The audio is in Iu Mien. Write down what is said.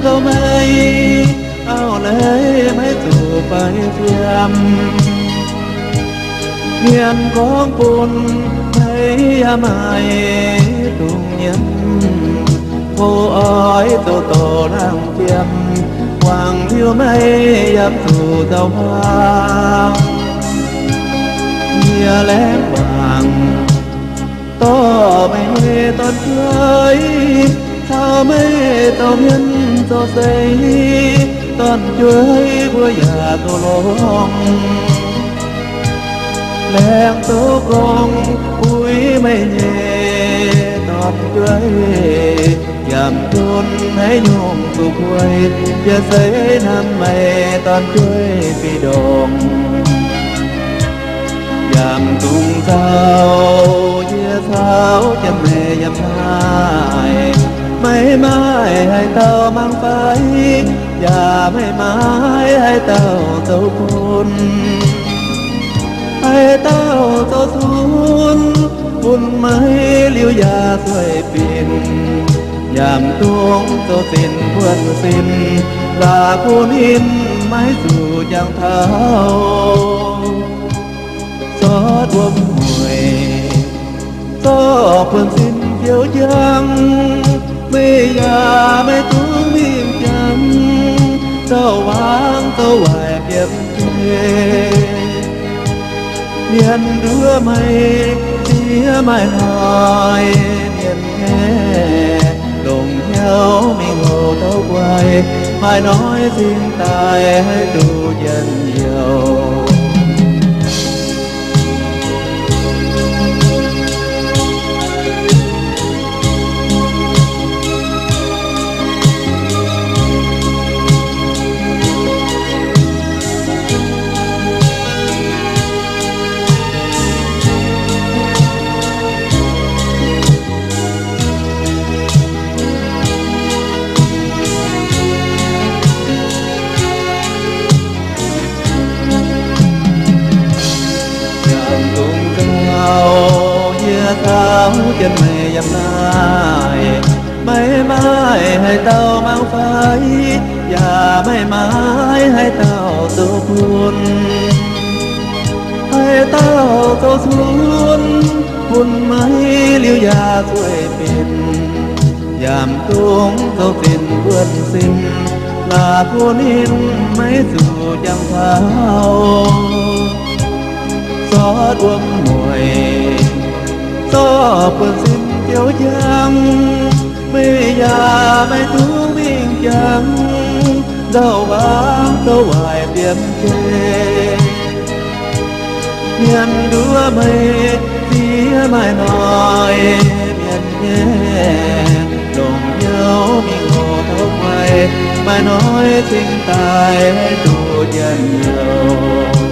Zoux meih auv-leiz maiv zuqc faix fiem. Mienh gorngv bun meih yaac maiv dungx nyiemc. Mbuo oix zoux doz laangh fiem, wangc liuz meih yaac zuqc zoux huaang. Yie laengz mangc dorh meih nyei dorn-jueiv caux meih dauh mienh zoux seix, dorn-jueiv mbuo yaac zoux longx. Laengz zoux gong uix meih nyei dorn-jueiv, yaac mv dungx haaix nyungc zuqc bueix, yie seix hnamv meih dorn-jueiv fih ndongc. Yaac mv dungx zaux yie caux jienv meih yiem naaiv. Meih maaih haaix dauh mangc fai, yaac meih maaih haaix dauh zoux bun. Haaix dauh zoux cunv bun meih liuz yaac sueih binc, yaac mv dungx zoux zinh buonv sin, laaix bun ninh maiv zuqc jangx taux. Sortv wuom mueic zorqv buonv-sin ziouc njang, meih yaac maiv dungx mingh jangx, zouv waangc zouv waaic biepv jeiv. Mienh nduov meih ziex maaih hnoi, mienh nyei longc hnyouv mingh houc taux guai, maaih hnoi cingx daaih haih duqv njien-youh. Yaac dungx gauh yie caux jienv meih yiem naaiv. Meih maaih haaix dauh mangc fai, yaac meih maaih haaix dauh zoux bun. Haaix dauh zoux cunv bun meih liuz yaac zueih binc, yaac mv dungx zoux zinh buonv sin, laaix bun ninh maiv zuqc jangx taux. Sortv wuom mueic zorqv buonv-sin ziouc njang, meih yaac maiv dungx mingh jangx, nzauh waangc zouv waaic biepv jeiv. Mienh nduov meih ziex maaih hnoi, mienh nyei longc hnyouv mingh houc taux guai, maaih hnoi cingx daaih duqv njien-youh.